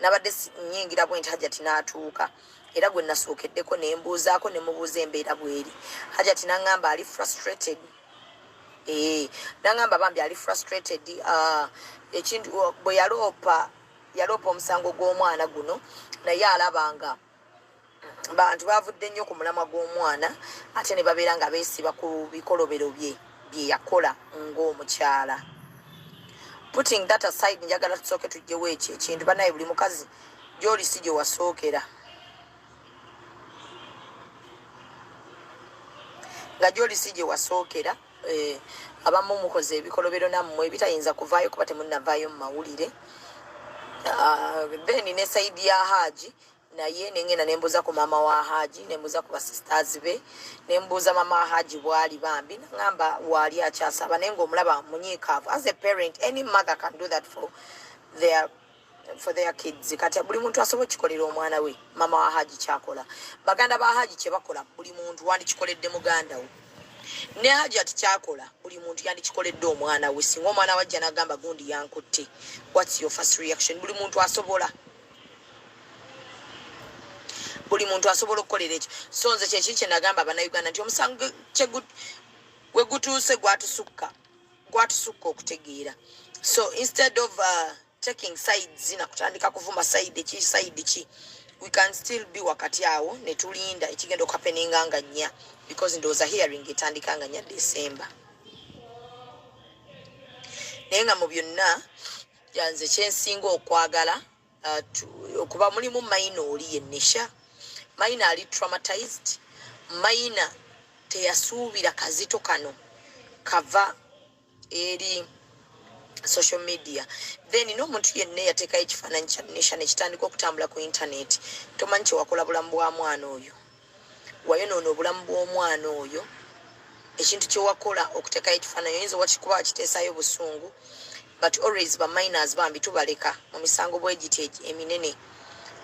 Nabadde nyingira bwenti, Hajati n'atuuka, era gwe nasookeddeko ne mbuuzaako, ne mubuuza embeera bweri. Hajati n'aŋŋamba ali frustrated. N'aŋŋamba bambi ali frustrated. Ekintu bwe yaloopa omusango gw'omwana guno, naye alaba nga bantu bavudde nnyo ku mulamwa gw'omwana, ate ne babeera nga beesiba ku bikolobero bye bye yakola ng'omukyala. Putting that aside, njagala tusooke tugyewo ekyo ekintu. Banaye, buli mukazi gy'oli si gye wasookera, nga gy'oli si gye wasookera. Abamu mukoze ebikolobero nammwe ebitayinza kuvaayo kuba temunnavaayo mu mawulire. Then ne side ya Haji, naye nengenda nembuuza ku maama wa Haji, nembuuza ku basisters be, nembuuza maama wa Haji bwali. Bambi nagamba waali akyasaba, naye ngaomulaba munyiikaavu. As a parent, any mother can do that for their kids. Kati buli muntu asobola okikolera omwana we. Maama wa Haji kyakola, baganda ba Haji kyebakola, buli muntu wandikikoledde muganda we. Ne Haji ati kyakola, buli muntu yandikikoledde omwana we. Singa omwana wajja nagamba gundi yankutte, what's your first reaction? Buli muntu asobola okukolera ekyo. So nze kyekiri kyenagamba Abannayuganda nti omusango we gutuuse gwatusukka okutegeera. So instead of taking sides nakutandika kuvuma side ki, side ki, we can still be wakati awo ne tulinda ekigenda okuhappeninga nga 4, because ndowooza hearing etandika nga 4 December. Naye nga mu byonna, nze kyensinga okwagala, okuba mulimu minor oli yennesha. Minor ali traumatized. Minor teyasuubira kazito kano kava eri social media. Then n'omuntu yenna eyateekayo ekifaananyi kya Nisha nekitandika okutambula ku internet, tomanyi kyewakola bulamu bwa mwana oyo. Wayonoona obulamu bw'omwana oyo. Ekintu kyewakola okuteekayo ekifaananyi, oyinza kuba wakiteesayo busungu, but always baminors bambi tubaleka mu misango bwe giti eminene,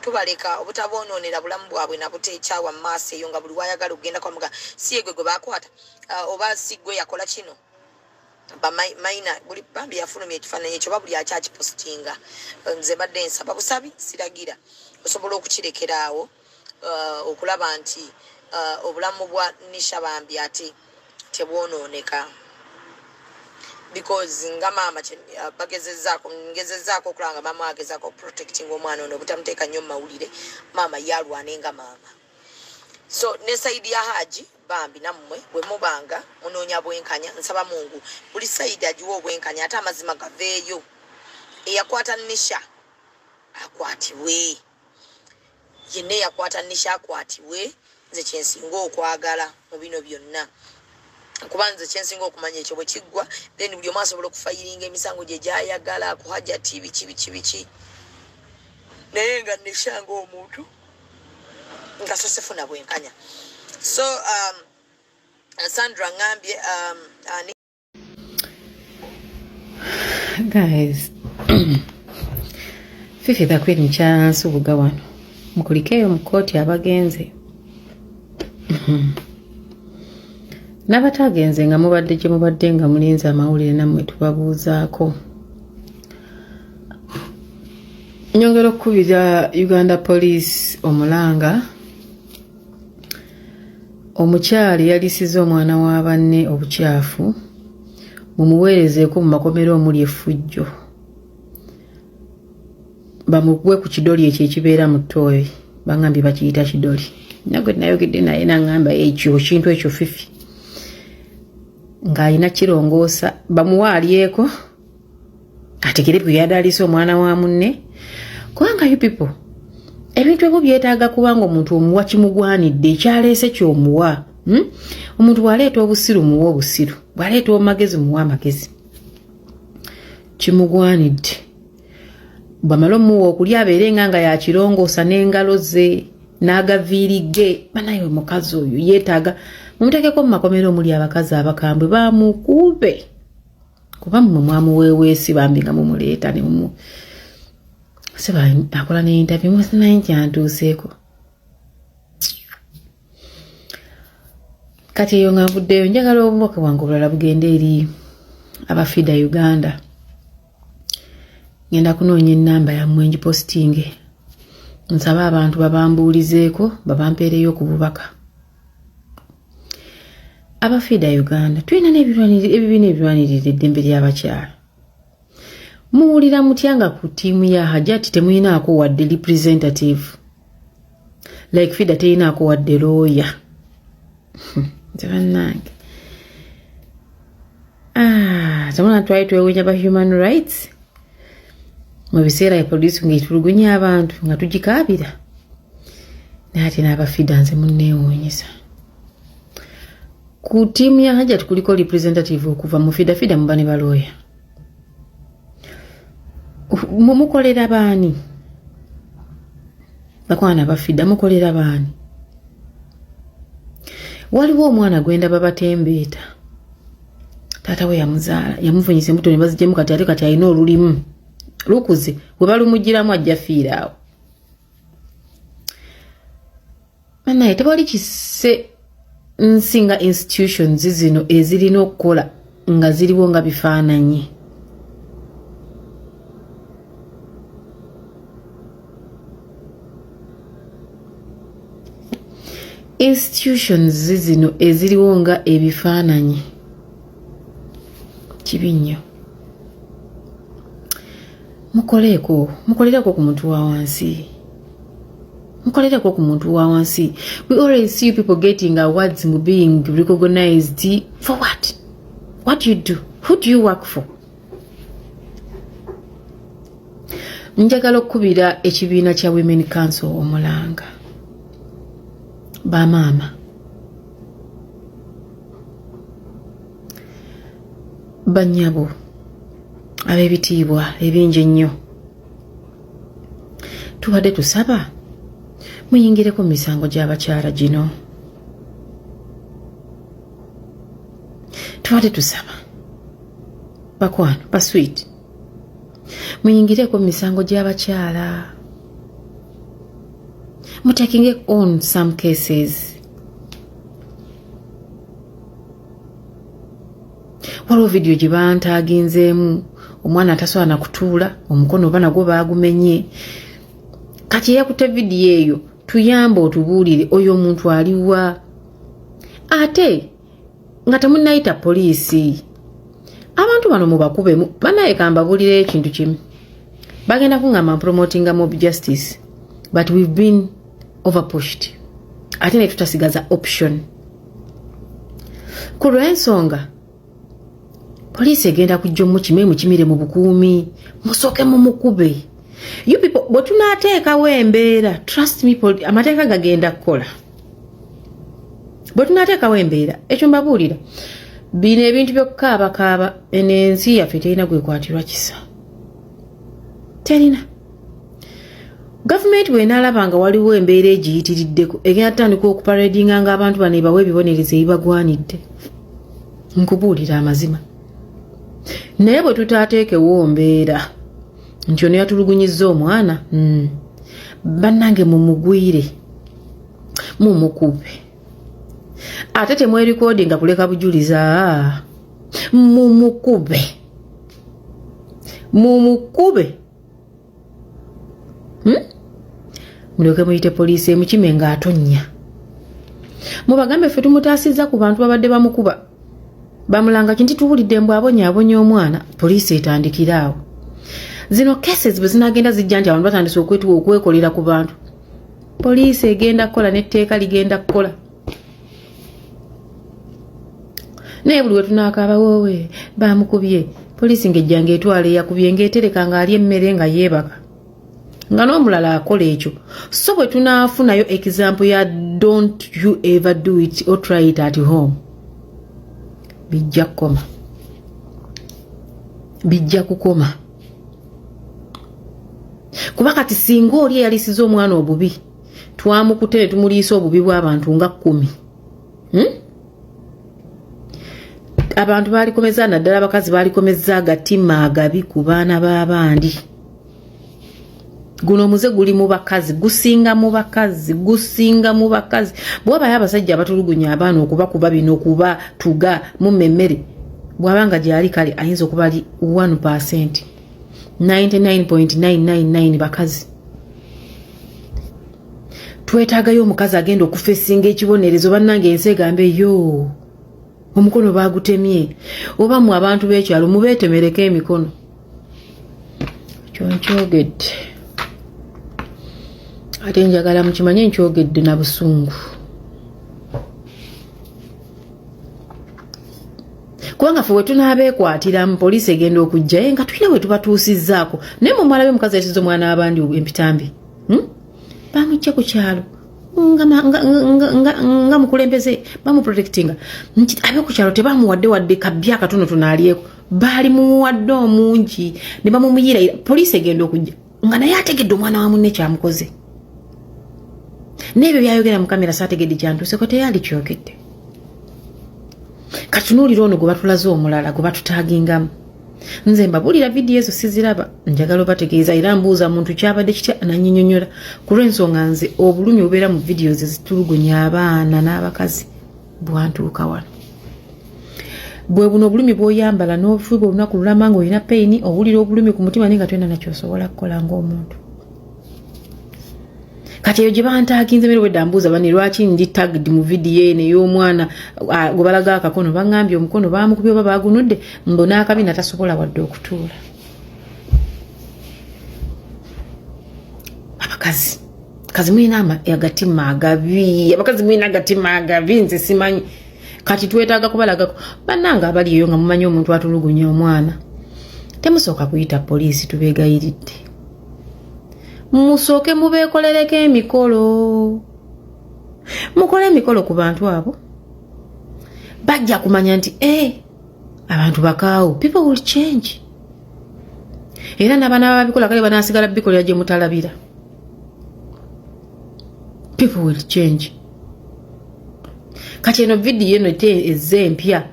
tubaleka obutaboonoonera bulamu bwabwe nabuteekyawa mu maaso eyo, nga buli wayagala okugenda kwamuga si yegwe gwe bakwata, oba si gwe yakola kino. Bamaina buli bambi yafulumya ekifaananyi ekyo, oba buli akyakipositinga, nze mbadde nsaba busabi, siragira, osobola okukirekeraawo, okulaba nti obulamu bwa Nisha bambi ate tebwonooneka, because nga maama bagezezaako, ngezezaako okulaba nga maama agezaako protecting omwana ono obutamuteeka nnyo mu mawulire. Maama yalwane nga maama. So ne side ya Haji, bambi nammwe bwe mubanga munoonya bwenkanya, nsaba Mungu buli side agiwa obwenkanya, ate amazima gaveeyo. Eyakwata Nisha akwatibwe, yenna eyakwata Nisha akwatibwe. Nze kyensinga okwagala mu bino byonna, kuba nze kyensinga okumanya, ekyo bwe kiggwa, then buli omu asobola okufayiringa emisango gye gyayagala ku Hajati, biki biki biki, naye nga Nisha nga omuntu nga sosefuna bwenkanya. So Sandra ngambye ani. Guys, Fifi the Queen mukyala Nsubuga wano mukulikeeyo mu kkooti. Abagenze n'abataagenze, nga mubadde gye mubadde nga mulinze amawulire, nammwe tubabuuzaako. Nyongera okukubira Uganda Police omulanga: omukyala eyalisiza omwana wa banne obukyafu, mumuweerezeeko mu makomera omuli effujjo, bamugwe ku kidoli ekyo ekibeera mu ttooyi. Bangambye bakiyita kidoli. Nagwe nayogedde naye naŋŋamba ekyo kintu ekyo Fifi ng'alina kirongoosa, bamuwa alyeko ategere bwe yadaalisa omwana wa munne. Kubanga you people, ebintu ebyo byetaaga kubanga omuntu omuwa kimugwanidde, ekyaleese kyomuwa, Omuntu bw'aleeta obusiru, muwa obusiru, bw'aleeta amagezi, muwa amagezi, kimugwanidde. Bwamala omuwa okulya, abeere nga yakirongoosa n'engalo ze n'agaviiri ge. Banaye, omukazi oyo yeetaaga mumuteekeko mu makomera omuli abakazi abakambwe, bamukube, kuba mmwe mwamuweeweesi bambi nga mumuleeta ne mumu seba akola ne interview, musimanyi kyantuuseeko. Kati eyo nga nvuddeyo, njagala obubaka bwange obulala bugende eri abafida Uganda. Ngenda kunoonya ennamba yammwe ngipositinge. Nsabe abantu babambuulizeeko, babampeereyo ku bubaka. Aba FIDA Uganda, tulina n'ebibiina ebirwanirira eddembe ly'abakyala. Muwulira mutya nga ku ttiimu ya Hajati temulinaako wadde representative? Like FIDA terinaako wadde looya. Nze bannange, temuna twali twewunya ba human rights mu biseera ya poliisi ng'etulugunya abantu nga tugikaabira, naye ate n'aba FIDA nze munneewuunyisa. Ku ttiimu ya Hajati kuliko representative okuva mu FIDA. FIDA muba ne balooya, mumukolera baani? Bakwana ba FIDA, mukolera baani? Waliwo omwana gwendaba batembeeta, taata we yamuzaala yamufunyisa embuto ne bazijjemu, kati ate kati alina olulimu lukuze, we balumugiramu ajja fiira awo. Banaye, tewali kisse nsi nga institutions zino ezirina okukola nga ziriwo nga bifaananyi. Institutions zino eziriwo nga ebifaananyi kibi nnyo. Mukoleeko, mukolereko ku muntu wa wansi, mukolereko ku muntu wa wansi. We always see you people getting awards, mu being recognized for what? What do you do? Who do you work for? Njagala okukubira ekibiina kya Women Council omulanga. Bamaama, bannyabo ab'ebitiibwa ebingi ennyo, tubadde tusaba muyingireko mu misango gy'abakyala gino. Tubadde tusaba, bakwano basweet, muyingireko mu misango gy'abakyala, mutakinge on some cases. Waliwo vidiyo gye bantaaginzeemu, omwana atasobola nakutuula, omukono oba nagwo baagumenye. Kati eyakutte vidiyo eyo, tuyambe otubuulire oyo omuntu aliwa, ate nga temunnayita poliisi. Abantu bano mubakubemu. Banaye, kambabuulireyo ekintu kimu. Bagenda kuŋŋamba promotinga mob justice, but we've been overpushed, ate ne tutasigaza option ku lw'ensonga poliisi egenda kujja omukime, emukimire mu bukuumi. Musooke mumukube. You people, bwe tunaateekawo embeera, trust me, amateeka gagenda kukola. Bwe tunaateekawo embeera, ekyo mbabuulira, bino ebintu by'okukaabakaaba, eno ensi yaffe terina gwekwatirwa kisa, terina. Gavumenti bw'enaalaba nga waliwo embeera egiyitiriddeko, egenda tutandika okuparadinga nga abantu bano ebawa ebibonerezo ebibagwanidde. Nkubuulira amazima, naye bwe tutaateekewo mbeera nti ono yatulugunyizza omwana, bannange, mumugwire, mumukube, ate temwerikoodi nga kuleka bujuliza. Mumukube, mumukube, Mulyoke muyite poliisi emukime ng'atonnya. Mubagambe ffe tumutaasizza ku bantu babadde bamukuba, bamulanga kinti tuwulidde mbw abonyaabonya omwana. Poliisi etandikire awo. Zino cases bwe zinagenda zijja nti abantu batandise okwetuwa, okwekolera ku bantu, poliisi egenda kukola n'etteeka ligenda kukola. Naye buli we tunaakaaba woowe bamukubye, poliisi ng'ejja ng'etwala eyakubye, ng'etereka ng'ali emmere, nga yeebaka, nga n'omulala akola ekyo. So bwe tunaafunayo example ya "Don't you ever do it or try it at home", bijja kukoma, bijja kukoma. Kuba kati singa oli eyalisiza omwana obubi twamukute ne tumuliisa obubi bw'abantu nga 10, Abantu balikomeza, naddala abakazi, balikomeza agatima agabi ku baana b'abandi. Guno omuze guli mu bakazi, gusinga mu bakazi, gusinga mu bakazi. Bwabayo abasajja abatulugunya abaana, okubakuba bino, okuba tuga mumma emmere, bw'aba nga gyali kale ayinza okuba ali 1%, 99.999 bakazi. Twetaagayo omukazi agenda okufesinga ekibonerezo. Bannange, ensi egambe yo omukono bagutemye, oba mu abantu b'ekyalo mubeetemereko emikono. Kyo nkyogedde, ate njagala mukimanye nkyogedde na busungu, kubanga ffe wetunaabeekwatiramu poliisi egenda okujjaye nga tulina we tubatuusizzaako. Naye mwe mwalabe omukazi yatiza omwana w'abandi empitambi, Bamujja ku kyalo nga mukulembeze, bamuprotectinga. Abe ku kyalo tebamuwadde wadde kabbi akatonotono alyeko, baali muwadde omungi ne bamumuyirayira. Poliisi egenda okujja nga naye ategedde omwana wa munne kyamukoze, n'ebyo byayogera mu kamera saategedde kyantuuseko, teyali kyogedde. Katunuulira ono gwe batulaze, omulala gwe batutagingamu. Nze mbabuulira, vidiyo ezo siziraba, njagala obategeeza. Era mbuuza muntu kyabadde kitya, nanyinyonyola, ku lw'ensonga nze obulumi obubeera mu vidiyo ze zitulugunya abaana n'abakazi bwantuuka wano. Bwe buno obulumi bw'oyambala n'ofuuba olunaku lulama nga olina pain, owulira obulumi ku mutima, naye nga tolina nakyosobola kukola ng'omuntu. Kati eyo gye bantaginze mere, wedda mbuuza bani lwaki ndi tagged mu vidiyo eno ey'omwana gwe balaga akakono. Baŋŋambye omukono baamukubye oba baagunudde, mbu n'akabina tasobola wadde okutuula. Abakazi kazi mulina agatima agabi, abakazi mulina agatima agabi, nze simanyi. Kati twetaaga kubalagako. Bannange abali eyo nga mumanyi omuntu atulugunya omwana, temusooka kuyita poliisi, tubeegayiridde, musooke mubeekolereko emikolo, mukole emikolo ku bantu abo, bajja kumanya nti e abantu bakaawo. People will change, era n'abaana babikola kale banasigala bikolera gye mutalabira. People will change. Kati eno vidiyo eno te ezze empya.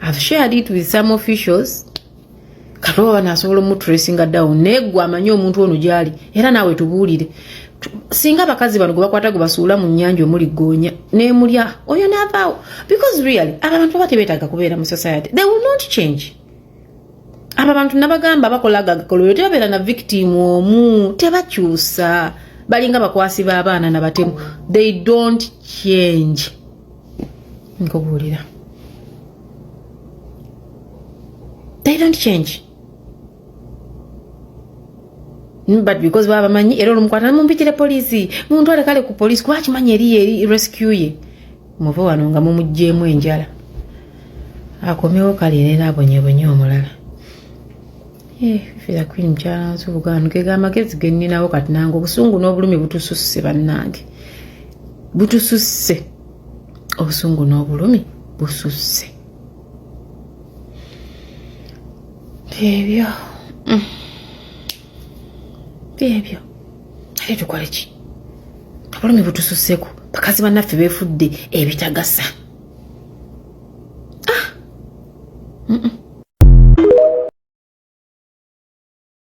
I've shared it with some officials. Kati oba banasobola omutracinga down, naye gwe amanyi omuntu ono gyali, era naawe tubuulire. Singa abakazi bano gwe bakwata gwe basuula mu nnyanja omuli goonya nemulya oyo naavaawo, because really abo abantu baba tebeetaaga kubeera mu society. They will not change. Abo abantu nabagamba bakola agagakolero, tebabeera na victim omu, tebakyusa, balinga bakwasi b'abaana nabatemu. They don't change, nkubuulira, they don't change. But because baba bamanyi, era olumukwata, mumpitire poliisi, muntwale kale ku poliisi, kuba kimanyi eriyo eri rescue ye. Muve wano nga mumugjeemu enjala, akomewo kale era abonyebonye omulala. Fira Queen mukyala nsubuga gega amagezi ge nninawo kati. Nange obusungu n'obulumi butususse, bannange, butususse, obusungu n'obulumi bususse. Byebyo, Byebyo, ate tukole ki? Obulumi butususseko, bakazi bannaffe beefudde ebitagasa.